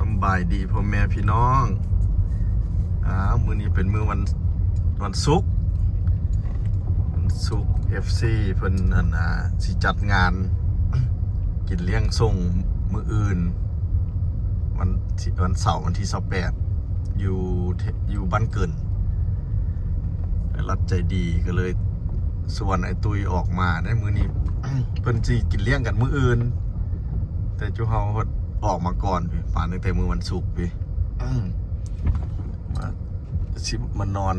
ສຳບາຍດີພໍ່ແມ່ພີ່ນ້ອງ ອ້າວ ມື້ນີ້ເປັນມື້ວັນ ວັນສຸກ ວັນສຸກ ເອັຟຊີ ເພິ່ນ ອັນ ອ່າ ຊິຈັດງານກິນລ້ຽງສົ່ງມື້ອື່ນ ວັນ ວັນເສົາ ວັນທີຊາວແປດ ຢູ່ ຢູ່ບ້ານເກີນ ໄອລັດໃຈດີກໍເລີຍຊວນໄອ້ຕຸ້ຍອອກມາໄດ໋ມື້ນີ້ ເພິ່ນຊິກິນລ້ຽງກັນມື້ອື່ນ ແຕ່ຈຸເຮົາອອກມາກ່ອນ ມາຕັ້ງແຕ່ມື້ວັນສຸກພີ້ ມາ ຊິມານອນ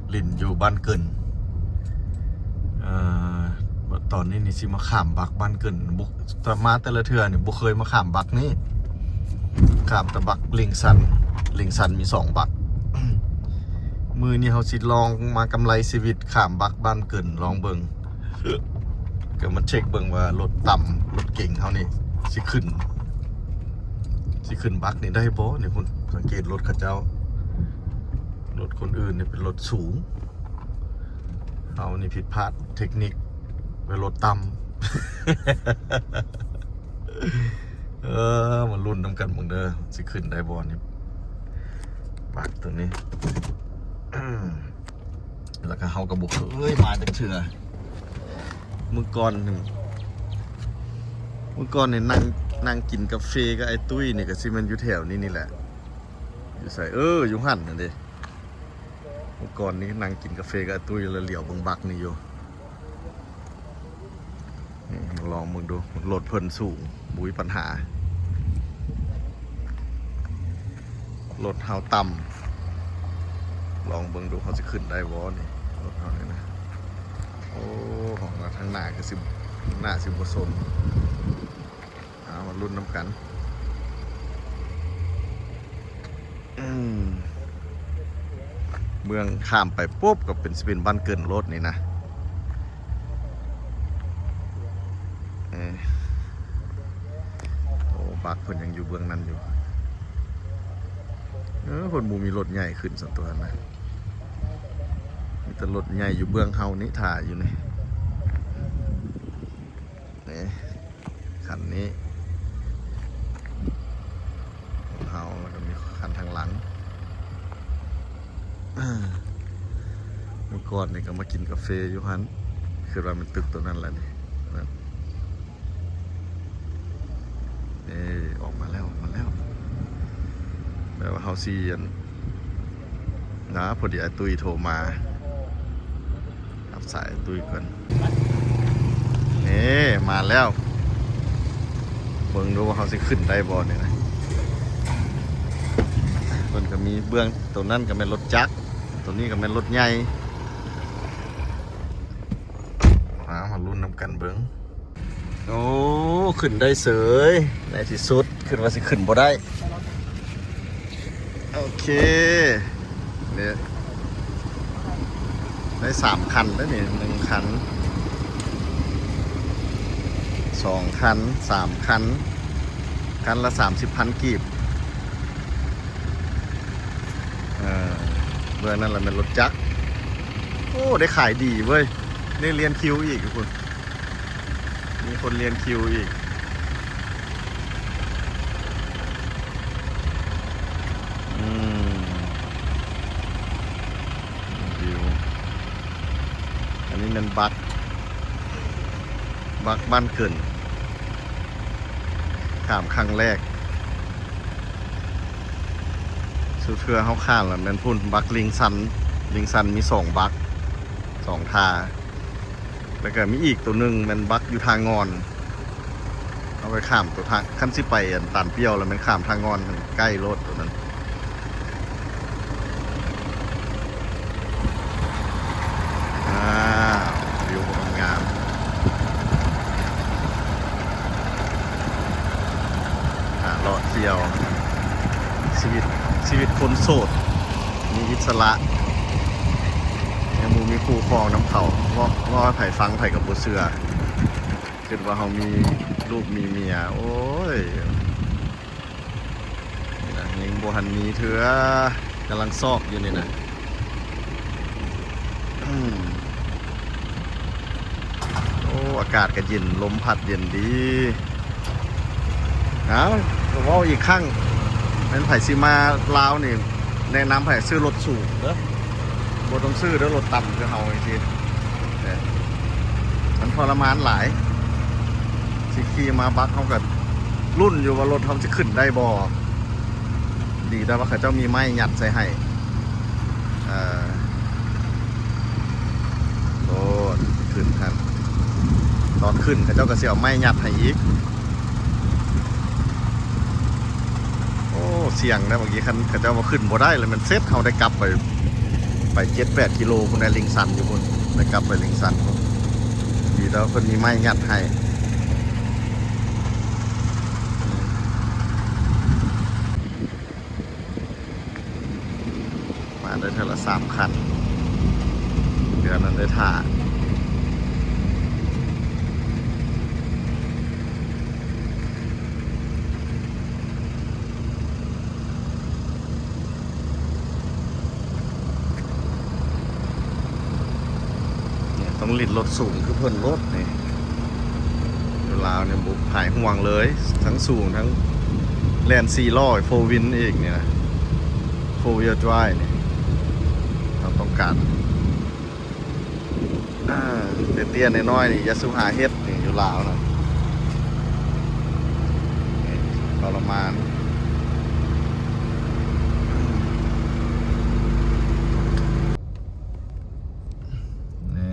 ຫຼິ້ນຢູ່ບ້ານເກີນ ເອີ ຕອນນີ້ນີ້ຊິມາຂ້າມບັກບ້ານເກີນ ບໍ່ ແຕ່ມາແຕ່ລະເທື່ອນີ້ບໍ່ເຄີຍມາຂ້າມບັກນີ້ ຂ້າມແຕ່ບັກເລັງຊັນ ເລັງຊັນມີສອງບັກ ມື້ນີ້ເຮົາຊິລອງມາກຳໄລຊີວິດ ຂ້າມບັກບ້ານເກີນ ລອງເບິ່ງ ກໍມາເຊັກເບິ່ງວ່າລົດຕ່ຳ ລົດເກັງເຮົານີ້ຊິຂຶ້ນ ຊິຂຶ້ນບັກນີ້ໄດ້ບໍ່? ນີ້ພຸ້ນ ສັງເກດລົດເຂົາເຈົ້າ ລົດຄົນອື່ນນີ້ເປັນລົດສູງ ເຮົານີ້ຜິດພາດເຕັກນິກ ເປັນລົດຕ່ຳ ເອີ ມາລຸ້ນນຳກັນເບິ່ງເດີ ຊິຂຶ້ນໄດ້ບໍ່ນີ້ ບັກໂຕນີ້ ແລ້ວກໍເຮົາກໍບໍ່ເຄີຍມາຈັກເທື່ອ ມື້ກ່ອນນີ້ ມື້ກ່ອນນີ້ນັ່ງ ນັ່ງກິນກາເຟກັບໄອ້ຕຸ້ຍນີ້ ກໍຊິແມ່ນຢູ່ແຖວນີ້ນີ້ແຫຼະ ຢູ່ໃສ ເອີ ຢູ່ຫັ້ນຫັ້ນເດ ມື້ກ່ອນນີ້ນັ່ງກິນກາເຟກັບໄອ້ຕຸ້ຍ ແລ້ວຫຼຽວເບິ່ງບັກນີ້ຢູ່ ນີ້ ມາລອງເບິ່ງດູ ລົດເພິ່ນສູງ ບໍ່ມີປັນຫາ ລົດເຮົາຕ່ຳ ລອງເບິ່ງດູ ເຮົາຊິຂຶ້ນໄດ້ບໍ່ນີ້ ລົດເຮົານີ້ນະ ໂອ້ ທາງໜ້າຄືຊິ ໜ້າຊິບໍ່ຊົນ ເອົາ ມາລຸ້ນນຳກັນ ອືມ ເມືອງຂ້າມໄປປຸບກໍເປັນ ຊິເປັນບ້ານເກີນໂລດນີ້ນະ ເອີ ໂອ້ ບັກເພິ່ນຍັງຢູ່ເບື້ອງນັ້ນຢູ່ ເອີ ເພິ່ນບໍ່ມີລົດໃຫຍ່ຂຶ້ນຊັ້ນຕົວະນະ ມີແຕ່ລົດໃຫຍ່ຢູ່ເບື້ອງເຮົານີ້ ຖ້າຢູ່ນີ້ ນີ້ ຄັນນີ້ ຂອງເຮົາ ແລ້ວກໍມີຄັນທາງຫຼັງ ມື້ກ່ອນນີ້ກໍມາກິນກາເຟຢູ່ຫັ້ນ ຄິດວ່າແມ່ນຕຶກໂຕນັ້ນແຫຼະນີ້ ເອີ ອອກມາແລ້ວ ອອກມາແລ້ວ ແປວ່າເຮົາຊິ ອັນ ນາ ພໍດີອ້າຍຕຸ້ຍໂທມາ ຮັບສາຍອ້າຍຕຸ້ຍກ່ອນ ເອີ ມາແລ້ວ ເບິ່ງດູວ່າເຮົາຊິຂຶ້ນໄດ້ບໍ່ນີ້ນະ ເພິ່ນກໍມີເບື້ອງ ໂຕນັ້ນກໍແມ່ນລົດຈັກ ໂຕນີ້ກໍແມ່ນລົດໃຫຍ່ ມາ ມາລຸ້ນນຳກັນເບິ່ງ ໂອ້ ຂຶ້ນໄດ້ເສີຍ ໃນທີ່ສຸດ ຄິດວ່າຊິຂຶ້ນບໍ່ໄດ້ ໂອເຄ ນີ້ ໄດ້ສາມຄັນແລ້ວນີ້ ໜຶ່ງຄັນ ສອງຄັນ ສາມຄັນ ຄັນລະສາມສິບພັນກີບ ເອີ ເບື້ອງນັ້ນລະແມ່ນລົດຈັກ ໂອ້ ໄດ້ຂາຍດີເວີຍ ນີ້ລຽນຄິວອີກພຸ້ນ ມີຄົນລຽນຄິວອີກ ອືມ ວິວ ອັນນີ້ແມ່ນບັກ ບັກບ້ານເກີນ ຂ້າມຄັ້ງແລກ ສຸດເທື່ອເຮົາຂ້າມລະແມ່ນພຸ້ນ ບັກລິງຊັນ ລິງຊັນມີສອງບັກ ສອງທ່າ ແລ້ວກໍມີອີກໂຕໜຶ່ງແມ່ນບັກຢູ່ທ່າງ່ອນ ເຮົາໄປຂ້າມໂຕທ່າ ຄັນຊິໄປອັນຕານປ່ຽວລະແມ່ນຂ້າມທ່າງ່ອນ ໃກ້ໂລດໂຕນັ້ນ ອ້າວ ວິວງາມໆ ຫາເລາະທ່ຽວ ຊີວິດ ຊີວິດຄົນໂສດ ມີອິດສະຫຼະ ຍັງບໍ່ມີຄູ່ຄອງນຳເຂົາ ເວົ້າ ເວົ້າໃຫ້ໃຜຟັງໃຜກໍບໍ່ເຊື່ອ ຄິດວ່າເຮົາມີລູກມີເມຍ ໂອ້ຍ ນີ້ນະ ຍັງບໍ່ທັນມີເທື່ອ ກຳລັງຊອກຢູ່ນີ້ນະ ອືມ ໂອ້ ອາກາດກໍເຢັນ ລົມພັດເຢັນດີ ເອົ້າ ກໍເວົ້າອີກຄັ້ງ ແມ່ນໃຜຊິມາລາວນີ້ ແນະນຳໃຫ້ຊື້ລົດສູງເດີ້ ບໍ່ຕ້ອງຊື້ເດີ້ ລົດຕ່ຳຄືເຮົາຈັ່ງຊີ້ ເອີ ມັນທໍລະມານຫຼາຍ ຊິຂີ່ມາບັກເຮົາກໍລຸ້ນຢູ່ວ່າລົດເຮົາຊິຂຶ້ນໄດ້ບໍ່ ດີແຕ່ວ່າເຂົາເຈົ້າມີໄມ້ຍັດໃສ່ໃຫ້ ເອີ ໂອ້ ຂຶ້ນຫັ້ນ ຕອນຂຶ້ນເຂົາເຈົ້າກໍຊິເອົາໄມ້ຍັດໃຫ້ອີກ. ໂອ້ ສ່ຽງນະ ບາງທີຄັນເຂົາເຈົ້າວ່າຂຶ້ນບໍ່ໄດ້ລະແມ່ນເສັດ ເຮົາໄດ້ກັບໄປ ໄປເຈັດແປດກິໂລພຸ້ນນະ ລິງຊັນຢູ່ພຸ້ນ ໄດ້ກັບໄປລິງຊັນພຸ້ນ ດີແຕ່ວ່າເພິ່ນມີໄມ້ຍັດໃຫ້. ມາໄດ້ເທື່ອລະສາມຄັນ ເດືອນນັ້ນໄດ້ຖ້າ ຕ້ອງຫຼິ້ນລົດສູງຄືເພິ່ນໂລດນີ້ ຢູ່ລາວນີ້ບໍ່ຫາຍຫ່ວງເລີຍ ທັງສູງ ທັງແລ່ນສີ່ລໍ້ ໂຟວີນອີກນີ້ນະ ໂຟວີລດຣາຍນີ້ ເຮົາຕ້ອງການ ເອີ ເຕ້ຍໆ ນ້ອຍໆ ນີ້ຢ່າສູ່ຫາເຮັດນີ້ ຢູ່ລາວນະ ນີ້ທໍລະມານ. ນີ້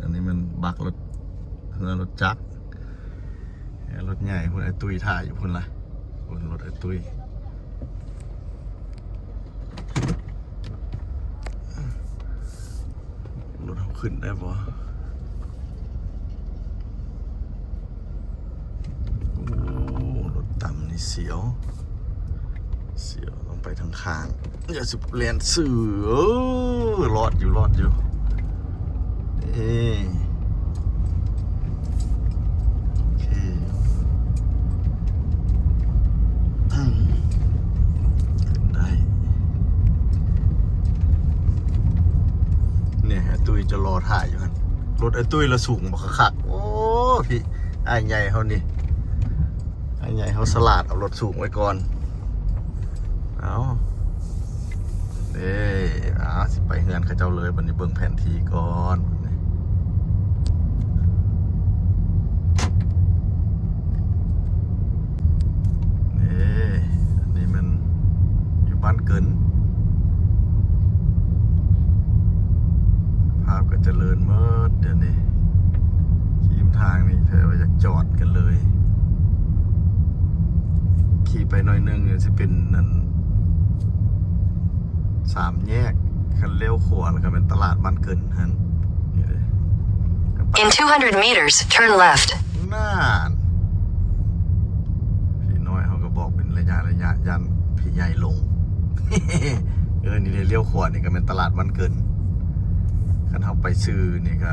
ອັນນີ້ແມ່ນບັກລົດ ເຮືອລົດຈັກ ເຮືອລົດໃຫຍ່ພຸ້ນ ອ້າຍຕຸ້ຍຖ້າຢູ່ພຸ້ນລະ ພຸ້ນລົດອ້າຍຕຸ້ຍ. ລົດເຮົາຂຶ້ນໄດ້ບໍ່? ໂອ້ ລົດຕ່ຳນີ້ສຽວ ສຽວ ຕ້ອງໄປທາງຂ້າງ ຢ່າຊິແລ່ນຊື່ ເອີ ລອດຢູ່ ລອດຢູ່ ເອີ ໂອເຄ ອືມ ໄດ້ ນີ້ ອ້າຍຕຸ້ຍຈະລໍຖ້າຢູ່ຫັ້ນ ລົດອ້າຍຕຸ້ຍລະສູງບັກຄັກໆ ໂອ້ ພີ່ ອ້າຍໃຫຍ່ເຮົານີ້ ອ້າຍໃຫຍ່ເຮົາສະຫຼາດ ເອົາລົດສູງໄວ້ກ່ອນ ເອົາ ເດ້ ອ່າ ຊິໄປເຮືອນເຂົາເຈົ້າເລີຍ ບັດນີ້ເບິ່ງແຜນທີ່ກ່ອນ ເດ້ ອັນນີ້ແມ່ນຢູ່ບ້ານເກີນ ພາບກໍຈະເລີນໝົດດຽວນີ້ ຂີ່ມທາງນີ້ແທ້ວ່າຢາກຈອດກັນເລີຍ ຂີ່ໄປໜ້ອຍໜຶ່ງຊິເປັນນັ້ນ ສາມແຍກ ຄັນລ້ຽວຂວາແລ້ວກໍແມ່ນຕະຫຼາດບ້ານເກີນຫັ້ນ In two hundred meters, turn left. ນັ້ນ ພີ່ນ້ອຍເຮົາກໍບອກເປັນໄລຍະໆ ຢ້ານພີ່ໃຫຍ່ຫຼົງ ເອີ ນີ້ເດ້ ລ້ຽວຂວານີ້ກໍແມ່ນຕະຫຼາດບ້ານເກີນ ຄັນເຮົາໄປຊື່ນີ້ກໍ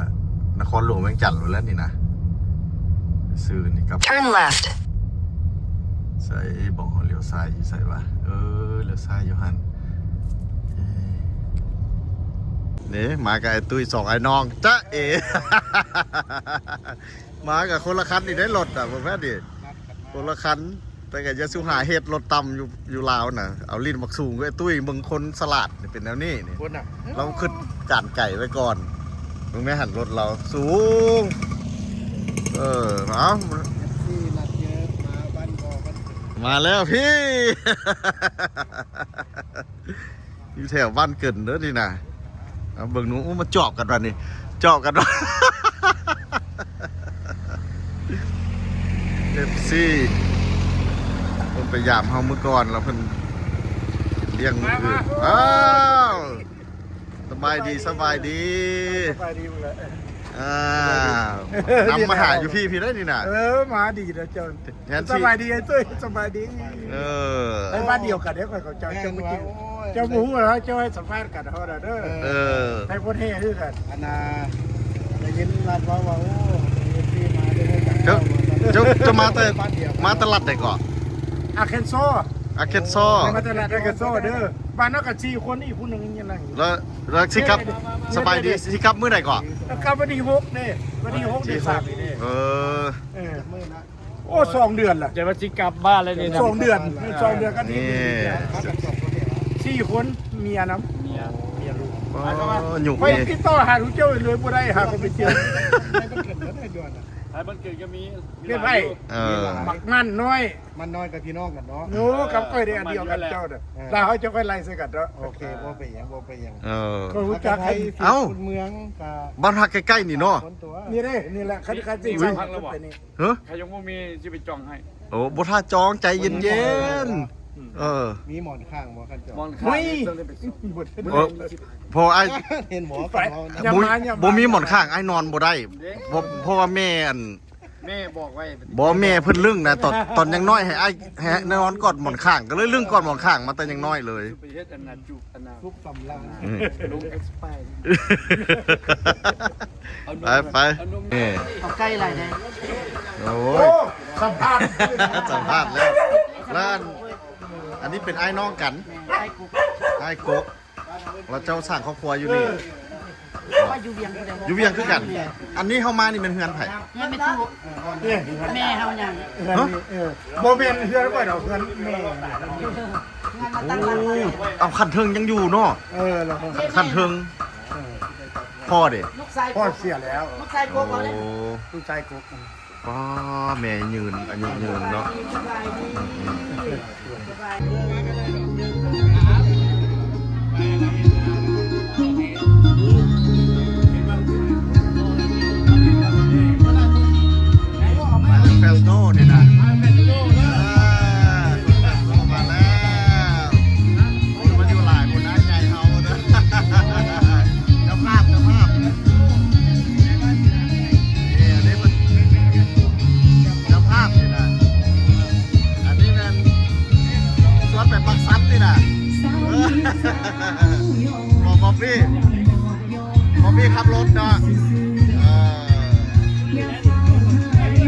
ນະຄອນຫຼວງວຽງຈັນພຸ້ນແຫຼະນີ້ນະ ຊື່ນີ້ກັບ Turn left. ໃສ ບອກເຮົາລ້ຽວຊ້າຍຢູ່ໃສວະ? ເອີ ລ້ຽວຊ້າຍຢູ່ຫັ້ນ ເອີ ເດ້ ມາກັບອ້າຍຕຸ້ຍ ສອງອ້າຍນ້ອງ ຈະເອ ມາກັບຄົນລະຄັນນີ້ໄດ້ລົດນະ ເບິ່ງແທ້ດິ ຄົນລະຄັນ ແຕ່ກໍຢ່າສູ່ຫາເຮັດ ລົດຕ່ຳຢູ່ ຢູ່ລາວນະ ເອົາຫຼິ້ນບັກສູງ ອ້າຍຕຸ້ຍ ເບິ່ງຄົນສະຫຼາດນີ້ເປັນແນວນີ້ນີ້ ລາວຄິດການໄກໄວ້ກ່ອນ ເບິ່ງແມ່ຫັ້ນ ລົດລາວສູງ ເອີ ເອົາ ມາແລ້ວພີ່ ຢູ່ແຖວບ້ານເກີນເດີ້ນີ້ນະ ເອົາເບິ່ງດູ ໂອ້ ມາຈອບກັນບັດນີ້ ຈອບກັນບັດ ເອັຟຊີ ເພິ່ນໄປຢາມເຮົາມື້ກ່ອນ ແລ້ວເພິ່ນລ້ຽງມື້ອື່ນ ມາ ມາ ອ້າວ ສະບາຍດີ ສະບາຍດີ ສະບາຍດີເບິ່ງແຫຼະ ອ້າວ ນຳມາຫາຢູ່ພີ້ ພີ້ໄດ໋ນີ້ນະ ເອີ ມາດີແລ້ວເຈົ້າ ແທນທີ່ ສະບາຍດີອ້າຍຕຸ້ຍ ສະບາຍດີ ເອີ ໄປບ້ານດຽວກັນເດ້ ຂ້ອຍເຂົ້າໃຈ ເຈົ້າບໍ່ ເຈົ້າບໍ່ຮູ້ແລ້ວ ເຈົ້າໃຫ້ສຳພາດກັນເຮົານະເດີ ເອີ ໄທໂພແທ້ຄືກັນ ອັນນ່າ ໄດ້ຍິນລາວເວົ້າວ່າ ໂອ້ ເອັຟຊີມາເດີ ເຈົ້າ ເຈົ້າ ເຈົ້າມາແຕ່ ມາແຕ່ລັດໃດເກາະ? ອາແຄນຊໍ ອາແຄນຊໍ ມາແຕ່ລັດອາແຄນຊໍເດີ ບ້ານເຮົາກໍສີ່ຄົນ ອີກຜູ້ໜຶ່ງຍັງນັ່ງຢູ່ ແລ້ວ ແລ້ວຊິກັບ ສະບາຍດີ ຊິກັບມື້ໃດເກາະ? ກັບວັນທີຫົກເດ້ ວັນທີຫົກເດືອນສາມນີ້ເດ້ ເອີ ເອີ ໂອ້ ໂອ້ ສອງເດືອນລະ ຈະວ່າຊິກັບບ້ານແລ້ວນີ້ນະ ສອງເດືອນ ສອງເດືອນກໍດີ ນີ້ ສີ່ຄົນ ເມຍນຳ ເມຍ ເມຍລູກ ໂອ້ ຍຸກນີ້ ຂ້ອຍຕິດຕໍ່ຫາເຈົ້າເລີຍບໍ່ໄດ້ ຫາກໍໄປເຈີ ໃນບ້ານເກີດກໍມີ ເປັນໄຜ ເອີ ບັກມັນນ້ອຍ ມັນນ້ອຍກັບພີ່ນ້ອງກັນເນາະ ໂອ້ ກັບຂ້ອຍໄດ້ອັນດຽວກັນເຈົ້າເດີ ເອີ ລາວເຈົ້າຄ່ອຍໄລ່ໃສ່ກັນເນາະ ໂອເຄ ບໍ່ເປັນຫຍັງ ບໍ່ເປັນຫຍັງ ເອີ ຂ້ອຍຮູ້ຈັກ ເອົ້າ ຄົນເມືອງກະ ບ້ານພັກໃກ້ໆນີ້ເນາະ ຄົນຕົວ ນີ້ເດ້ ນີ້ແຫຼະ ຄັນ ຄັນຊິເຂົ້າໄປນີ້ ຮະ ໃຜຍັງບໍ່ມີຊິໄປຈອງໃຫ້ ໂອ້ ບໍ່ຖ້າຈອງ ໃຈເຢັນໆ ອືມ ເອີ ມີໝອນຂ້າງບໍ່ ຄັນຈອງ ໝອນຂ້າງ ໂອ້ຍ ຕ້ອງໄດ້ໄປ ເອີ ເພາະອ້າຍ ເຫັນບໍ່ ໄປ ເວົ້ານຳ ບໍ່ມີ ບໍ່ມີໝອນຂ້າງ ອ້າຍນອນບໍ່ໄດ້ ເດ້ ເພາະ ເພາະວ່າແມ່ ອັນ ແມ່ບອກໄວ້ ບໍ່ ແມ່ເພິ່ນລຶ້ງນະ ຕອນ ຕອນຍັງນ້ອຍໃຫ້ອ້າຍ ໃຫ້ນອນກອດໝອນຂ້າງ ກໍເລີຍລຶ້ງກອດໝອນຂ້າງມາແຕ່ຍັງນ້ອຍເລີຍ ໄປເຮັດອັນນັ້ນ ຈຸ ອັນນັ້ນ ສຸກສຳລານ ອືມ ລົງເອັກສະໄປ ເອົານົມ ໄປ ໄປ ເອົານົມ ນີ້ ເອົາໄກ່ຫຼາຍແດ່ ໂອ້ຍ ໂອ້ ສຳພາດ ສຳພາດແລ້ວ ແລ້ວອັນ ອັນນີ້ເປັນອ້າຍນ້ອງກັນ ແມ່ນ ອ້າຍກົກ ອ້າຍກົກ ແລ້ວເຈົ້າສ້າງຄອບຄົວຢູ່ນີ້ ເອີ ວ່າຢູ່ວຽງ ຢູ່ວຽງຄືກັນ ອັນນີ້ເຮົາມານີ້ແມ່ນເຮືອນໃຜ? ເຮືອນແມ່ຕູ້ ແມ່ເຮົາຍັງ ເຮືອນນີ້ ເອີ ບໍ່ແມ່ນເຮືອນຂ້ອຍດອກ ເຮືອນແມ່ ເຮືອນມາຕັ້ງຫຼາຍປີແລ້ວ ເອົາ ຂັ້ນເທິງຍັງຢູ່ເນາະ ເອີ ລະ ຂັ້ນເທິງ ເອີ ພໍ່ເດ? ພໍ່ເສຍແລ້ວ ລູກຊາຍກົກ ລູກຊາຍກົກເຮົາເດ້ ໂອ້ ລູກຊາຍກົກ ປ້າ ແມ່ຍືນ ອາຍຸຍືນເນາະ ສະບາຍດີ ອືມໆ ສະບາຍດີ ມາເລື່ອງແຟສໂນນີ້ນະ ເອີ ມາແລ້ວ ໂອ້ຍ ມາຢູ່ຫຼາຍຄົນ ອ້າຍໃຫຍ່ເຮົາເດີ ເຈົ້າພາບ ເຈົ້າພາບ ນີ້ ອັນນີ້ເພິ່ນ ເຈົ້າພາບນີ້ນະ ອັນນີ້ແມ່ນ ຊວນໄປປາກຊັນນີ້ນະ ເອີ ບໍ່ ບອບບີ້ ບໍ່ມີຂັບລົດເນາະ ເ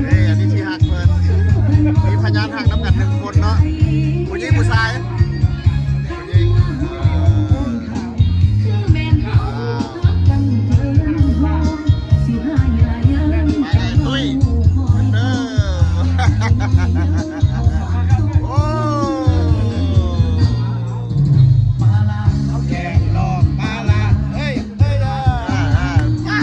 ອີ ນີ້ ອັນນີ້ທີ່ຮັກເພິ່ນ ມີພະຍານຮັກນຳກັນໜຶ່ງຄົນເນາະ ຜູ້ຍິງຜູ້ຊາຍ ຜູ້ຍິງ ເອີ ມາແລ້ວຕຸ້ຍ ເດີ ໂອ້ ແກງລອກປາລາ ເຮີ້ຍ ເຮີ້ຍ ເດີ ອ່າ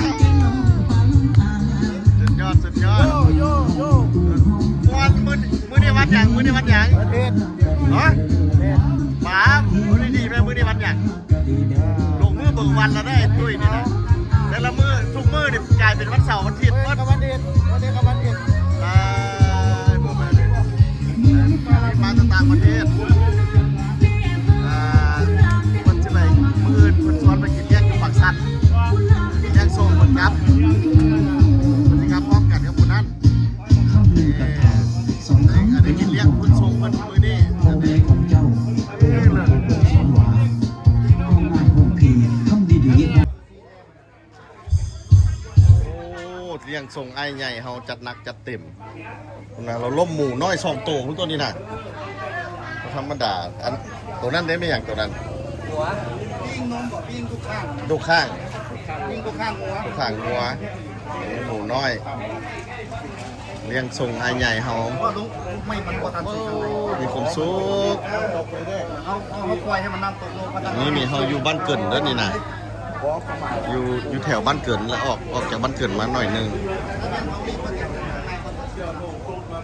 ສຸດຍອດ ສຸດຍອດ ໂຢ ໂຢ ໂຢ ມ່ວນ ມື້ ມື້ນີ້ວັນຫຍັງ? ມື້ນີ້ວັນຫຍັງ? ວັນອາທິດ ຮະ? ວັນອາທິດ ປາ ມື້ນີ້ດີແມ່ ມື້ນີ້ວັນຫຍັງ? ລົງມືເບິ່ງວັນແລ້ວເດ້ ຕຸ້ຍນີ້ນະ ແຕ່ລະມື້ ທຸກມື້ນີ້ກາຍເປັນວັນເສົາວັນອາທິດໝົດ ມື້ນີ້ກໍວັນອາທິດ ມື້ນີ້ກໍວັນອາທິດ ຕາຍ ບໍ່ແມ່ນ ມາຈາກຕ່າງປະເທດ ອ່າ ເພິ່ນຊິໄປ ມື້ອື່ນເພິ່ນຊວນໄປກິນລ້ຽງຢູ່ປາກຊັນ ລ້ຽງສົ່ງເພິ່ນກັບ ເພິ່ນຊິກັບພ້ອມກັນກັບຜູ້ນັ້ນ ຄຳໜຶ່ງກະຖາ ສອງຄຳ ອັນນີ້ກິນລ້ຽງເພິ່ນສົ່ງເພິ່ນມື້ນີ້ ພໍ່ແມ່ຂອງເຈົ້າ ເປັນຜູ້ຄົນສອນວ່າ ຮ້ອງໄຫ້ຮ້ອງເພງ ຄຳດີໆ ໂອ້ ລ້ຽງສົ່ງອ້າຍໃຫຍ່ເຮົາຈັດໜັກຈັດເຕັມນະ ລາວລົ້ມໝູນ້ອຍສອງໂຕພຸ້ນ ໂຕນີ້ນະ ບໍ່ທຳມະດາ ອັນ ໂຕນັ້ນເດ້ ແມ່ນຫຍັງໂຕນັ້ນ? ຫົວ ປີ້ງນົມບໍ່? ປີ້ງທຸກຂ້າງ ທຸກຂ້າງ ປີ້ງທຸກຂ້າງຫົວ ທຸກຂ້າງຫົວ ໝູນ້ອຍ ລ້ຽງສົ່ງອ້າຍໃຫຍ່ເຮົາ ໂອ້ ມີຄວາມສຸກ ເຮົາ ເຮົາ ເຮົາປ່ອຍໃຫ້ມັນນ້ຳຕົກລົງ ນີ້ ນີ້ເຮົາຢູ່ບ້ານເກີນເດີນີ້ນະ ຢູ່ ຢູ່ແຖວບ້ານເກີນ ແລ້ວອອກ ອອກຈາກບ້ານເກີນມາໜ້ອຍໜຶ່ງ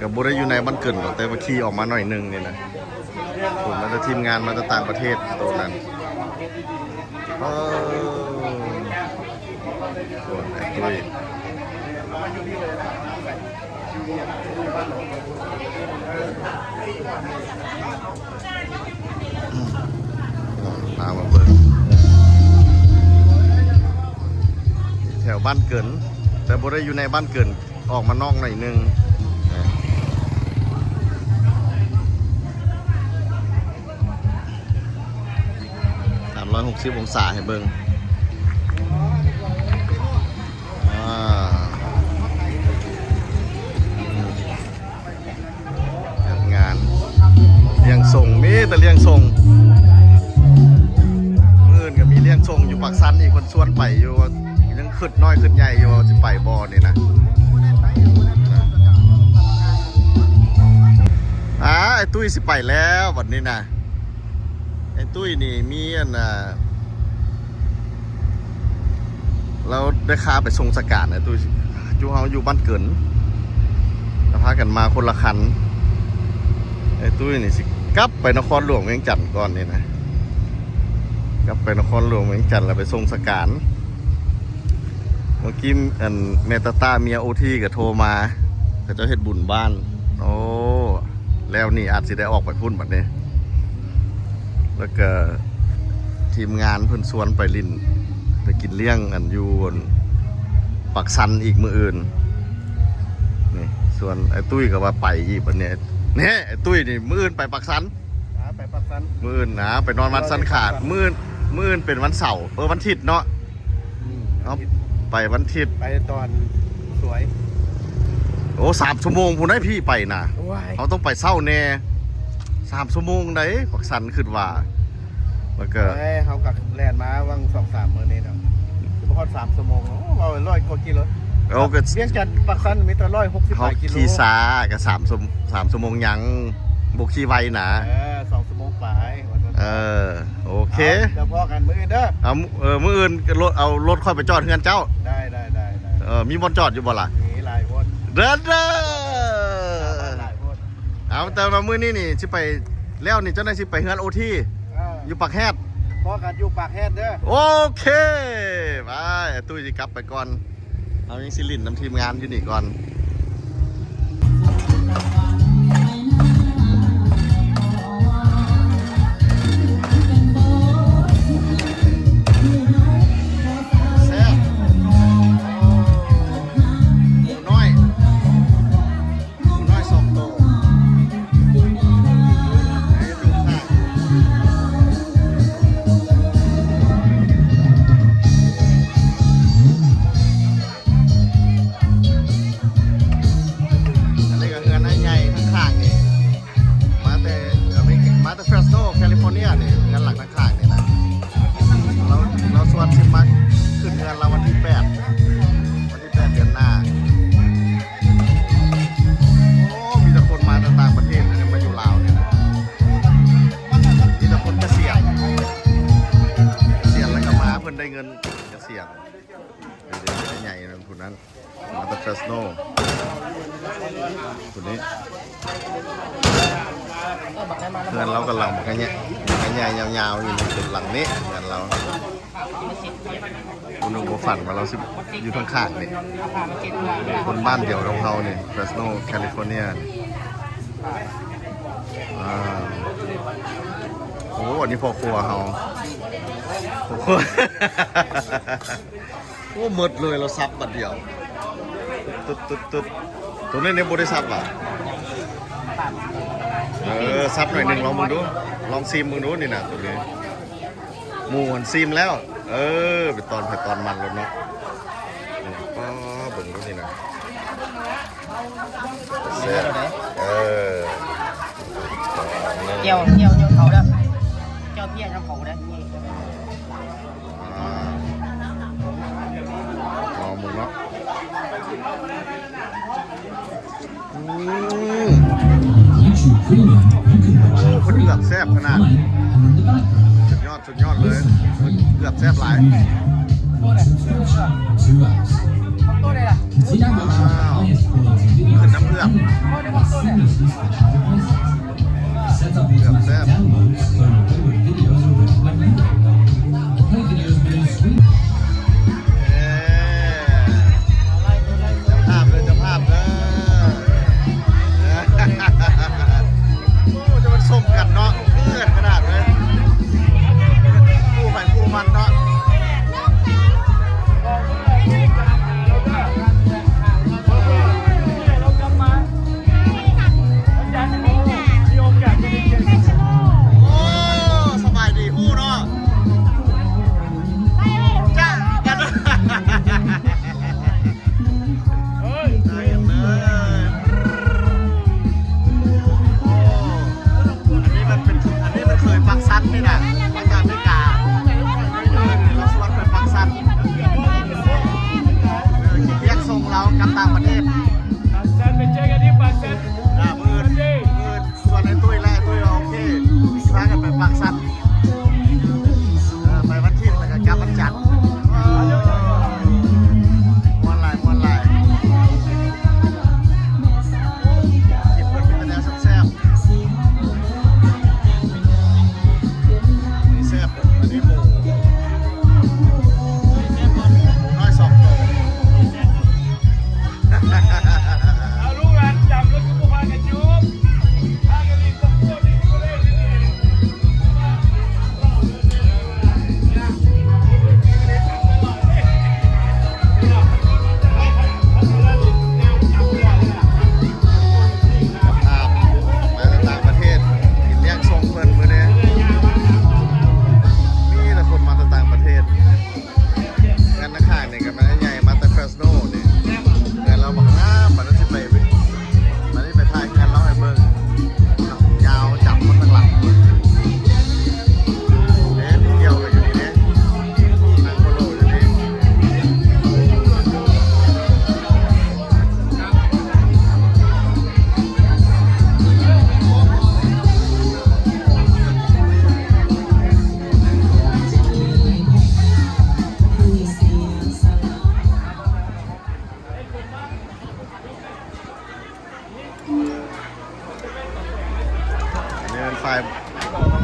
ກໍບໍ່ໄດ້ຢູ່ໃນບ້ານເກີນດອກ ແຕ່ວ່າຂີ່ອອກມາໜ້ອຍໜຶ່ງນີ້ນະ ໂອ້ ມາແຕ່ທີມງານ ມາແຕ່ຕ່າງປະເທດ ໂຕນັ້ນ ເອີ ໂອ້ ອ້າຍຕຸ້ຍ ພາມາເບິ່ງ ແຖວບ້ານເກີນ ແຕ່ບໍ່ໄດ້ຢູ່ໃນບ້ານເກີນ ອອກມານອກໜ້ອຍໜຶ່ງ ສາມຮ້ອຍຫົກສິບອົງສາໃຫ້ເບິ່ງ ອ່າ ຈັດງານລ້ຽງສົ່ງ ມີແຕ່ລ້ຽງສົ່ງ ມື້ອື່ນກໍມີລ້ຽງສົ່ງຢູ່ປາກຊັນອີກ ເພິ່ນຊວນໄປຢູ່ ຍັງຄຶດນ້ອຍຄຶດໃຫຍ່ຢູ່ວ່າຊິໄປບໍ່ນີ້ນະ. ອ້າ ອ້າຍຕຸ້ຍຊິໄປແລ້ວບັດນີ້ນະ. ອ້າຍຕຸ້ຍນີ້ມີອັນນ່າ ລາວໄດ້ຄ່າໄປສົ່ງສະການ. ອ້າຍຕຸ້ຍ ຢູ່ ເຮົາຢູ່ບ້ານເກີນ ລະພາກັນມາຄົນລະຄັນ. ອ້າຍຕຸ້ຍນີ້ຊິກັບໄປນະຄອນຫຼວງວຽງຈັນກ່ອນນີ້ນະ ກັບໄປນະຄອນຫຼວງວຽງຈັນລະໄປສົ່ງສະການ. ເມື່ອກີ້ອັນແມ່ຕາຕາເມຍໂອທີກະໂທມາ ເຂົາເຈົ້າເຮັດບຸນບ້ານ. ໂອ້ ແລ້ວນີ້ອາດຊິໄດ້ອອກໄປພຸ້ນບັດນີ້. ແລ້ວກະທີມງານເພິ່ນຊວນໄປຫຼິ້ນ ໄປກິນລ້ຽງກັນຢູ່ປາກຊັນອີກມື້ອື່ນ. ນີ້ ສ່ວນອ້າຍຕຸ້ຍກະວ່າໄປອີກບັດນີ້. ແນ່ ອ້າຍຕຸ້ຍນີ້ມື້ອື່ນໄປປາກຊັນ. ອ່າ ໄປປາກຊັນ ມື້ອື່ນນະ ໄປນອນວັດສັນຂາດ. ມື້ ມື້ອື່ນເປັນວັນເສົາ ເອີ ວັນທິດເນາະ. ອືມ ເຮົາໄປວັນທິດ ໄປຕອນສວຍ. ໂອ້ ສາມຊົ່ວໂມງພຸ້ນໃດ໋ພີ່ໄປນະ. ໂອ້ຍ ເຮົາຕ້ອງໄປເຊົ້າແນ່ ສາມຊົ່ວໂມງໃດ໋ ປາກຊັນຄິດວ່າ. ແລ້ວກະ ໂອ້ຍ ເຮົາກະແລ່ນມາຫວ່າງສອງສາມມື້ນີ້ເນາະ ຄືບໍ່ຮອດສາມຊົ່ວໂມງ. ໂອ້ ເວົ້າຮ້ອຍກວ່າກິໂລ. ໂອ້ ກະວຽງຈັນປາກຊັນມີແຕ່ຮ້ອຍຫົກສິບປາຍກິໂລ. ເຮົາຂີ່ຊ້າກະສາມຊົ່ວ ສາມຊົ່ວໂມງຍັງ ບໍ່ຂີ່ໄວນະ. ເອີ ສອງຊົ່ວໂມງປາຍວ່າຊັ້ນ. ເອີ ໂອເຄ ເອົາ ດຽວພໍ້ກັນມື້ອື່ນເດີ. ເອົາ ເອີ ມື້ອື່ນລົດ ເອົາລົດຂ້ອຍໄປຈອດເຮືອນເຈົ້າ. ໄດ້ ໄດ້ ໄດ້ ໄດ້. ເອີ ມີບ່ອນຈອດຢູ່ບໍ່ລະ? ມີຫຼາຍບ່ອນ. ເດີ ເດີ ຫຼາຍບ່ອນ. ເອົາ ແຕ່ວ່າມື້ນີ້ນີ້ຊິໄປແລ້ວນີ້ ເຈົ້າໜ້າຊິໄປເຮືອນໂອທີ ເອີ ຢູ່ປາກແຮດ. ພໍ້ກັນຢູ່ປາກແຮດເດີ. ໂອເຄ ບາຍ. ຕຸ້ຍຊິກັບໄປກ່ອນ ເຮົາຍັງຊິຫຼິ້ນນຳທີມງານຢູ່ນີ້ກ່ອນ. ແຊບ ໂອ້ ໜ້ອຍ ໜ້ອຍສອງໂຕ. ອັນນີ້ກະເຮືອນໃຫຍ່ໆ ຂ້າງໆນີ້ ມາແຕ່ອາເມລິກາ ມາແຕ່ເຟຣສໂນ ແຄລິຟໍເນຍນີ້ ເຮືອນຫຼັງຂ້າງໆນີ້ນະ. ລາວ ລາວຊວນຊິມາຂຶ້ນເຮືອນລາວວັນທີແປດ ວັນທີແປດເດືອນໜ້າ. ໂອ້ ມີແຕ່ຄົນມາແຕ່ຕ່າງປະເທດ ມາຢູ່ລາວນີ້ນະ. ມີແຕ່ຄົນກະສຽນ ກະສຽນແລ້ວກະມາ ເພິ່ນໄດ້ເງິນກະສຽນ. ໃຫຍ່ນັ້ນ ຜູ້ນັ້ນມາແຕ່ເຟຣສໂນ ຜູ້ນີ້. ເຮືອນລາວກຳລັງບັກໃຫຍ່ ບັກໃຫຍ່ຍາວໆ ຢູ່ໃນເຂດຫຼັງນີ້ ເຮືອນລາວ. ຜູ້ໜຶ່ງບໍ່ຝັນວ່າລາວຊິຢູ່ຂ້າງໆນີ້ ຄົນບ້ານດຽວກັບເຮົານີ້ ເຟຣສໂນ ແຄລິຟໍເນຍ. ອ່າ ໂອ້ ອັນນີ້ພໍ່ຄົວເຮົາ ພໍ່ຄົວ. ໂອ້ ໝົດເລີຍ ລາວສັບບາດດຽວ ຕຶດໆໆ. ໂຕນີ້ນີ້ບໍ່ໄດ້ສັບຫວາ? ເອີ ສັບໜ້ອຍໜຶ່ງ ລອງເບິ່ງດູ ລອງຊີມເບິ່ງດູນີ້ນະ. ໂຕນີ້ໝູ່ຫັ້ນຊີມແລ້ວ ເອີ ໄປຕອນໃຜຕອນມັນໂລດເນາະ. ນີ້ ປ້າ ເບິ່ງດູນີ້ນະ. ແຊບ ເອີ ແຈ່ວ ແຈ່ວ ແຈ່ວເຂົ້າເດີ ແຈ່ວເພຍນຳເຂົ້າເດີ. ອ່າ ລອງເບິ່ງເນາະ. ອືມ ໂອ້ ເພິ່ນເລືອກແຊບຂະໜາດ ສຸດຍອດ. ສຸດຍອດເລີຍ ເກືອບແຊບຫຼາຍ. ອ້າວ ຂຶ້ນນ້ຳເກືອບ ເກືອບແຊບ. ເອີ ເຈົ້າພາບເດີ ເຈົ້າພາບເດີ. ໂອ້ ຈະມັນສົມກັນເນາະ ຄືກັນຂະໜາດເລີຍ ຄູ່ໃຜຄູ່ມັນເນາະ. ໂອ້ ສະບາຍດີ ຮູ້ເນາະ ຈ້າກັນ. ເອີຍ ໄດ້ເລີຍ. ໂອ້ ອັນນີ້ມັນເປັນ ອັນນີ້ມັນເຄີຍປາກຊັນນີ້ນະ ມາຈາກອາເມລິກາ. ເອີ ລາວຊວນໄປປາກຊັນ ເອີ ກິນລ້ຽງສົ່ງລາວກັບຕ່າງປະເທດ. ປາກຊັນ ໄປເຈີກັນທີ່ປາກຊັນ. ມື້ອື່ນ ມື້ອື່ນ ຊວນ ຝ່າຍ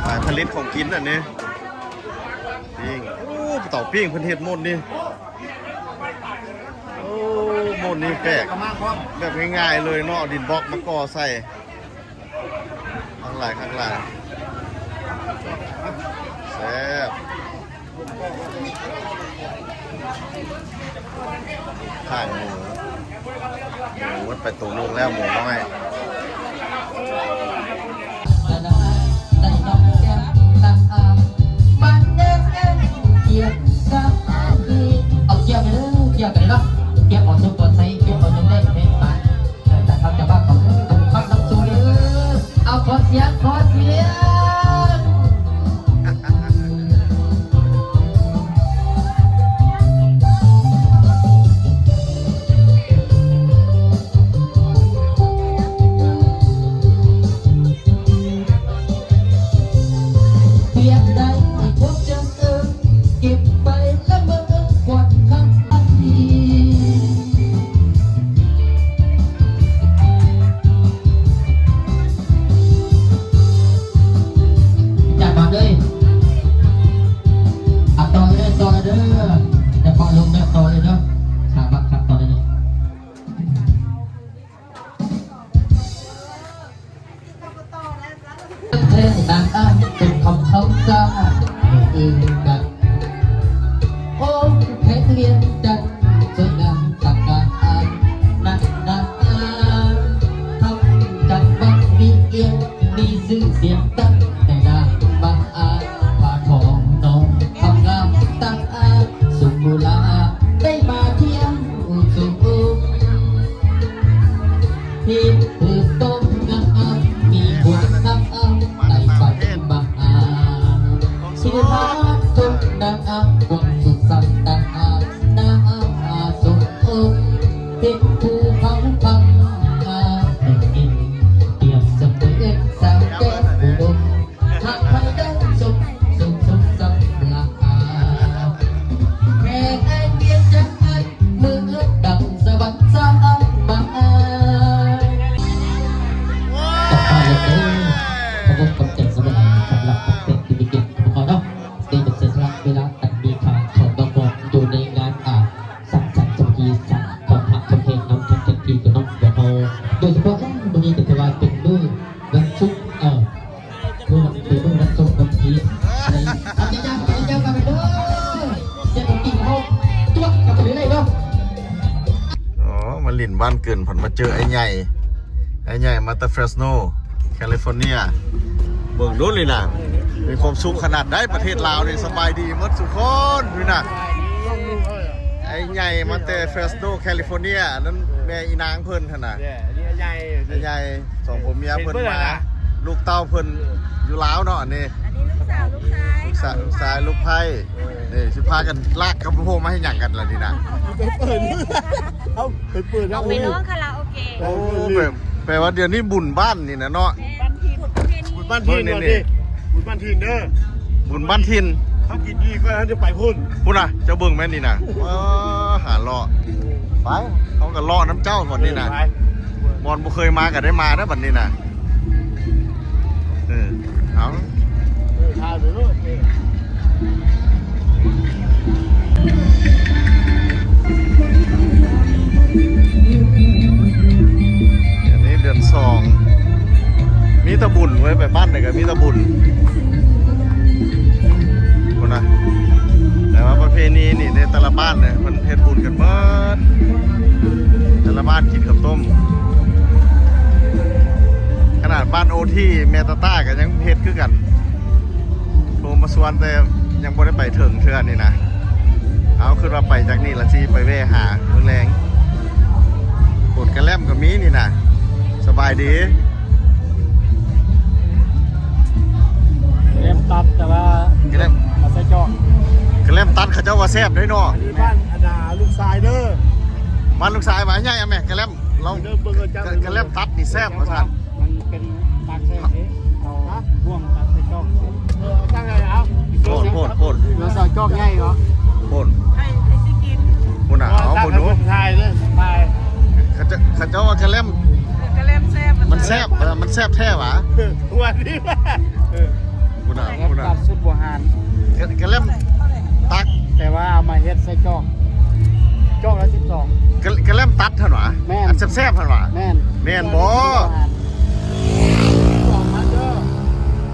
ຝ່າຍຜະລິດຂອງກິນອັນນີ້ ປີ້ງ. ໂອ້ ເຕົາປີ້ງເພິ່ນເຮັດໂໝດນີ້. ໂອ້ ໂໝດນີ້ແປກ ແບບງ່າຍໆເລີຍເນາະ ເອົາດິນບລັອກມາກໍ່ໃສ່. ຄັກຫຼາຍ ຄັກຫຼາຍ ແຊບ. ຂ້າງໝູ ໝູໝົດໄປໂຕໜຶ່ງແລ້ວ ໝູນ້ອຍ. ເອົາກຽມເດີ ກຽມກັນເນາະ ກຽມເອົາຊຸມກ່ອນໃສ່ ກຽມເອົາຊຸມແລກໃຫ້ມາ. ເອີ ເອົາ ຂໍສຽງ ຂໍສຽງ. ຈັດມາເລີຍ ອ່ະ ຕໍ່ເລີຍ ຕໍ່ເລີຍເດີ ຢ່າເພາະລົງເດີ ຕໍ່ເລີຍເດີ ສາມາດຂັບຕໍ່ໄດ້ເລີຍ. ແທ້ນາງອ້າຍເປັນຂອງເຂົາຈ້າ ເອີກັນ ໂອ້ ແຂວງວຽງຈັນ ສວຍງາມຕະການ ນັກນາງທຳຈັນວັນມີອຽງ ມີຊື່ສຽງຕັ້ງແຕ່ນາງມາອາ ຜ້າທອງນອງຄຳງາມຕັ້ງອາ ສຸມບູລາໄດ້ມາທ່ຽວຊົມ ເຫັນເພິ່ນຕ້ອງງາມ ມີຄົນຮັກເອົາ ໄດ້ໄປມາຫາ ສິລິພາຊົນນາງອາ ຄວາມສຸກສັນຕາອາ ນາອາສົມອົງ ເປັນຜູ້ພັງພັງອາ ເປັນກິນ ປຽບສະເໝືອນສາວແກ້ວອຸດົມ ຫາກໃຜໄດ້ຊົມ ຊົມຊົມສຳລານ ແຂວງວຽງຈັນ ເມືອງດັງສະຫວັນສາມາ ຂອບໃຈເດີ ຂອບໃຈສຳລັບ ສຳລັບແຂກທີ່ມີກຽດຂອງເຮົາເນາະ ທີ່ໄດ້ເສຍສະຫຼະເວລາອັນມີຄ່າເຂົ້າມາຮ່ວມຢູ່ໃນງານ ອາ ສັງສັນສາມັກຄີ ສ້າງຄວາມຮັກຄວາມແພງນຳທັງແຂກທີ່ກັບນ້ອງຂອງເຮົາ ໂດຍສະເພາະມື້ນີ້ກໍຖືວ່າເປັນມື້ວັນສຸກ ເອີ ຄືມັນເປັນມື້ວັນສົກວັນທີ ເອົາໃຈເຈົ້າ ເອົາໃຈເຈົ້າກັນເດີ ເຈົ້າຕ້ອງກິນເຂົ້າຕົວະກັນໄປເລື້ອຍໆເນາະ. ອໍ ມາຫຼິ້ນບ້ານເກີນ ເພິ່ນມາເຈີອ້າຍໃຫຍ່ ອ້າຍໃຫຍ່ມາແຕ່ເຟຣສໂນ ແຄລິຟໍເນຍ ເບິ່ງດູນີ້ນະ ມີຄວາມສຸກຂະໜາດໃດ ປະເທດລາວນີ້ ສະບາຍດີໝົດສູ່ຄົນນີ້ນະ ອ້າຍໃຫຍ່ມາແຕ່ເຟຣສໂນ ແຄລິຟໍເນຍ ນັ້ນແມ່ອີນາງເພິ່ນຫັ້ນນະ ແມ່ ອັນນີ້ອ້າຍໃຫຍ່ ອ້າຍໃຫຍ່ ສອງຜົວເມຍເພິ່ນມາ ເຫັນເບິ່ງນະ ລູກເຕົ້າເພິ່ນຢູ່ລາວເນາະ ອັນນີ້ ອັນນີ້ລູກສາວ ລູກຊາຍ ລູກສາວ ລູກຊາຍ ລູກໃພ້ ນີ້ຊິພາກັນລາກກັບໂຮມມາເຮັດຫຍັງກັນລະນີ້ນະ ໄປເປີດ ເອົາ ໄປເປີດ ເອົາ ໄປຮ້ອງຄາຣາໂອເກະ ໂອ້ ແປ ແປວ່າດຽວນີ້ບຸນບ້ານນີ້ນະເນາະ ແມ່ນ ບຸນບ້ານຖິ່ນ ເບິ່ງນີ້ ເນາະ ນີ້ ນີ້ ບຸນບ້ານຖິ່ນເດີ ບຸນບ້ານຖິ່ນ ເຮົາກິນດີກ່ອນ ເຮົາຈະໄປພຸ້ນ ພຸ້ນນະ ເຈົ້າເບິ່ງແມ່ນນີ້ນະ ເອີ ຫາເລາະ ໄປ ເຮົາກໍເລາະນຳເຈົ້າບັດນີ້ນະ ເອີ ໄປ ບ່ອນບໍ່ເຄີຍມາກໍໄດ້ມາເດີບັດນີ້ນະ ເອີ ເອົາ ເອີ ພາໄປໂລດ ເອີ ອັນນີ້ເດືອນສອງ ມີແຕ່ບຸນເວີຍ ໄປບ້ານໃດກໍມີແຕ່ບຸນ ພຸ້ນນະ ແຕ່ວ່າປະເພນີນີ້ໃນແຕ່ລະບ້ານເນຍ ເພິ່ນເຮັດບຸນກັນໝົດ ແຕ່ລະບ້ານກິນເຂົ້າຕົ້ມ ຂະໜາດບ້ານໂອທີ ແມ່ຕາຕາກໍຍັງເຮັດຄືກັນ ໂທມາຊວນ ແຕ່ຍັງບໍ່ໄດ້ໄປເຖິງເທື່ອນີ້ນະ ເອົາ ຄິດວ່າໄປຈາກນີ້ລະຊິໄປແວ່ຫາເບິ່ງແລງ ໂພດກະແລັມກໍມີນີ້ນະ ສະບາຍດີ ກະແລັມຕັດ ແຕ່ວ່າ ກະແລັມ ເອົາໃສ່ຈອກ ກະແລັມຕັດເຂົາເຈົ້າວ່າແຊບເດ້ເນາະ ອັນນີ້ບ້ານອັນນ່າລູກຊາຍເດີ ບ້ານລູກຊາຍວ່າໃຫຍ່ແມ່ ກະແລັມ ລອງ ເດີ ເບິ່ງເອົາ ກະແລັມຕັດນີ້ແຊບວ່າຊັ້ນ ມັນເປັນຕັດໃສ່ເດ ເອົາ ຮະ ບ່ວງຕັດໃສ່ຈອກ ເອີ ຈັ່ງໃດ ເອົາ ໂພດ ໂພດ ໂພດ ແລ້ວໃສ່ຈອກໃຫຍ່ເນາະ ໂພດ ໃຜ ໃຜຊິກິນ ພຸ້ນນະ ເອົາ ເອົາ ພຸ້ນດູ ຖ່າຍເດີ ຖ່າຍ ເຂົາເຈົ້າ ເຂົາເຈົ້າວ່າກະແລັມ ເອີ ກະແລັມແຊບ ມັນແຊບ ມັນແຊບແທ້ຫວາ ວ່າດີ ເອີ ພຸ້ນນະ ແລ້ວ ພຸ້ນນະ ຕັດສຸດບໍ່ຫານ ກະ ກະແລັມຕັດ ແຕ່ວ່າເອົາມາເຮັດໃສ່ຈອກ ຈອກລະສິບສອງ ກະ ກະແລັມຕັດຫັ້ນຫວາ? ແມ່ນ ອັນແຊບໆຫັ້ນຫວາ? ແມ່ນ ແມ່ນບໍ່?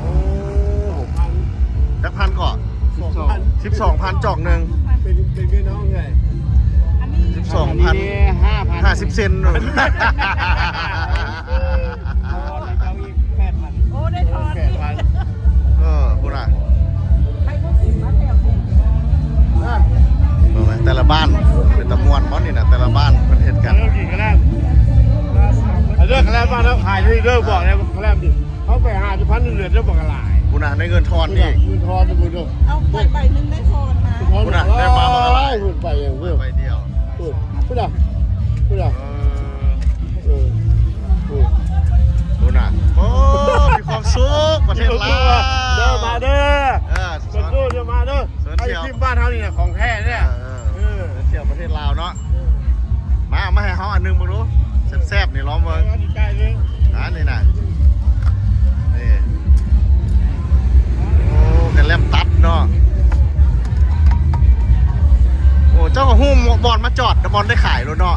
ໂອ້ ຈັກພັນເກາະ? ສິບສອງ ສິບສອງພັນຈອກໜຶ່ງ ເປັນ ເປັນເງິນເຮົາເທົ່າໃດ? ສິບສອງພັນ ອັນນີ້ຫ້າພັນ ຫ້າສິບເຊັນ ທອນໃຫ້ເຈົ້າອີກແປດພັນ ໂອ້ ໄດ້ທອນອີກ ເອີ ພຸ້ນນະ ໃຜບໍ່ກິນມາແຖວນີ້ ເບິ່ງແຫຼະ ແຕ່ລະບ້ານເປັນຕາມ່ວນບໍ່ນີ້ນະ ແຕ່ລະບ້ານເພິ່ນເຮັດກັນ ເອີ ກິນກັນແລ້ວ ເອົາເດີ ກະແລັມບ້ານເຮົາຂາຍຢູ່ເດີ ບອກແລ້ວກະແລັມນີ້ ເຮົາໄປຫາຢູ່ພັນໜຶ່ງເດືອນເຈົ້າບັກຫຼາຍ ພຸ້ນນະ ໄດ້ເງິນທອນອີກ ເງິນທອນເດີ ເອົາໄປໃບໜຶ່ງໄດ້ທອນມາ ພຸ້ນນະ ໄດ້ມາບັກຫຼາຍ ພຸ້ນໄປຫຍັງເວີ້ຍ ໃບດຽວ ພຸ້ນນະ ພຸ້ນນະ ເອີ ເອີ ພຸ້ນ ພຸ້ນນະ ໂອ້ ມີຄວາມສຸກປະເທດລາວ ເດີ ມາເດີ ເອີ ເຊີນເດີ ມາເດີ ເຊີນທ່ຽວ ໄອ້ທີມບ້ານເຮົານີ້ນະ ຂອງແທ້ເດ້ ເອີ ເອີ ເອີ ເຊີນທ່ຽວປະເທດລາວເນາະ ເອີ ມາ ເອົາມາໃຫ້ເຮົາອັນໜຶ່ງເບິ່ງດູ ແຊບໆນີ້ລອງເບິ່ງ ອັນນີ້ນະ ນີ້ ໂອ້ ກະແລັມຕັດເນາະ ໂອ້ ເຈົ້າກະຮູ້ບ່ອນມາຈອດ ບ່ອນໄດ້ຂາຍໂລດເນາະ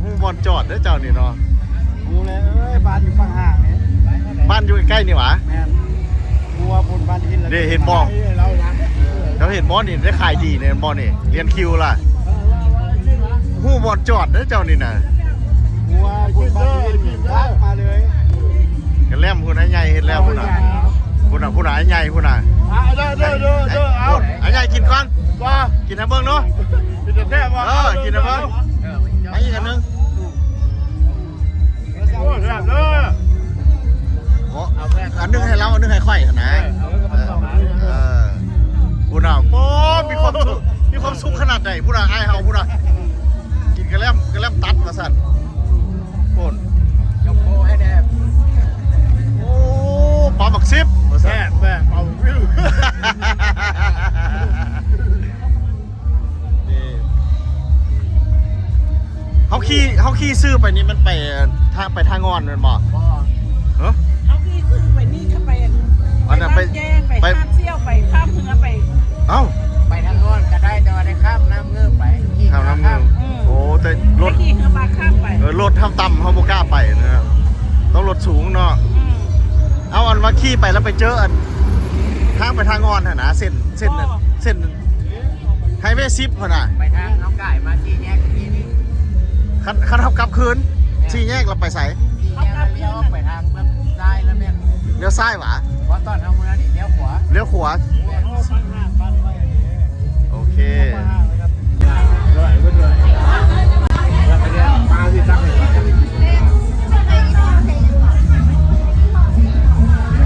ຮູ້ບ່ອນຈອດເດີເຈົ້ານີ້ເນາະ ຮູ້ແລ້ວ ເອີຍ ບ້ານຢູ່ຝັ່ງຫ່າງນີ້ ບ້ານຢູ່ໃກ້ໆນີ້ຫວາ? ແມ່ນ ຮູ້ວ່າພຸ້ນບ້ານຫີນ ເດ້ ເຫັນບໍ່? ເຈົ້າເຫັນບໍ່ນີ້ ໄດ້ຂາຍດີນີ້ ເຫັນບໍ່ນີ້ ລຽນຄິວລະ ຮູ້ບ່ອນຈອດເດີເຈົ້ານີ້ນະ ຮູ້ວ່າພຸ້ນບ້ານຫີນ ມາເລີຍ ກະແລັມພຸ້ນ ອ້າຍໃຫຍ່ເຮັດແລ້ວພຸ້ນນະ ພຸ້ນນະ ພຸ້ນນະ ອ້າຍໃຫຍ່ພຸ້ນນະ ອ່າ ເດີ ເດີ ເດີ ເດີ ເອົາ ອ້າຍໃຫຍ່ກິນກ່ອນ ບໍ່ ກິນໃຫ້ເບິ່ງດູ ເປັນຕາແຊບບໍ່? ເອີ ກິນໃຫ້ເບິ່ງ ມາອີກອັນໜຶ່ງ ໂອ້ ແຊບເດີ ໂອ້ ອັນໜຶ່ງໃຫ້ລາວ ອັນໜຶ່ງໃຫ້ຂ້ອຍຫັ້ນນະ ເອີ ເອີ ພຸ້ນນະ ໂອ້ ມີຄວາມສຸກ ມີຄວາມສຸກຂະໜາດໃດ ພຸ້ນນະ ອ້າຍເຮົາພຸ້ນນະ ກິນກະແລັມ ກະແລັມຕັດວ່າຊັ້ນ ພຸ້ນ ຍົກໂປ້ໃຫ້ແດ່ ໂອ້ ປາໝາກຊິບວ່າຊັ້ນ ແຊບ ແຊບ ເອົາວິວ ນີ້ ເຮົາຂີ່ ເຮົາຂີ່ຊື່ໄປນີ້ ມັນໄປທາງ ໄປທ່າງ່ອນແມ່ນບໍ່? ບໍ່ ເອີ ເຮົາຂີ່ຊື່ໄປນີ້ ຖ້າໄປອັນ ອັນນັ້ນໄປ ໄປບ້ານແຈ້ງ ໄປ ໄປ ຂ້າມສ່ຽວ ໄປຂ້າມເຮືອໄປ ເອົ້າ ໄປທາງງ່ອນກະໄດ້ ແຕ່ວ່າໄດ້ຂ້າມນ້ຳເງີໄປ ຂ້າມນ້ຳເງີ ອືມ ໂອ້ ແຕ່ລົດ ໄປຂີ່ເຮືອປາກຂ້າມໄປ ເອີ ລົດເຮົາຕ່ຳ ເຮົາບໍ່ກ້າໄປນະ ຕ້ອງລົດສູງເນາະ ອືມ ເອົາ ອັນວ່າຂີ່ໄປແລ້ວໄປເຈີອັນ ທາງໄປທ່າງ່ອນຫັ້ນນະ ເສັ້ນ ເສັ້ນ ບໍ່ ເສັ້ນ ໄຮເວສິບພຸ້ນນະ ໄປທາງເຮົາກາຍມາສີ່ແຍກນີ້ນີ້ ຄັນ ຄັນເຮົາກັບຄືນ ແມ່ນ ສີ່ແຍກລະໄປໃສ? ສີ່ແຍກລະລ້ຽວໄປທາງເບື້ອງຊ້າຍລະແມ່ນ ລ້ຽວຊ້າຍຫວາ? ບໍ່ ຕອນເຮົາເມືອນີ້ລ້ຽວຂວາ ລ້ຽວຂວາ ແມ່ນ ໂອເຄ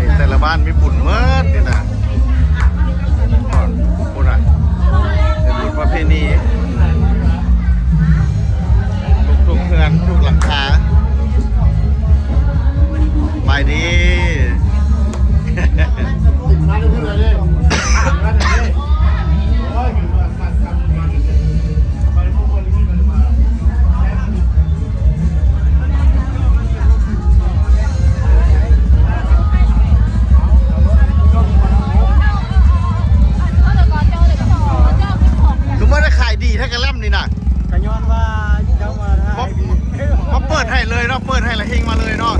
ນີ້ແຕ່ລະບ້ານມີບຸນໝົດນີ້ນະ ພຸ້ນນະ ເປັນບຸນປະເພນີ ທຸກໆເຮືອນ ທຸກຫຼັງຄາ ສະບາຍດີ ຄືບໍ່ໄດ້ຂາຍດີແທ້ກະແລັມນີ້ນະ ກະຍ້ອນວ່າເຈົ້າມາຖ່າຍ ມາເປີດໃຫ້ເລີຍເນາະ ເປີດໃຫ້ລະເຮັງມາເລີຍເນາະ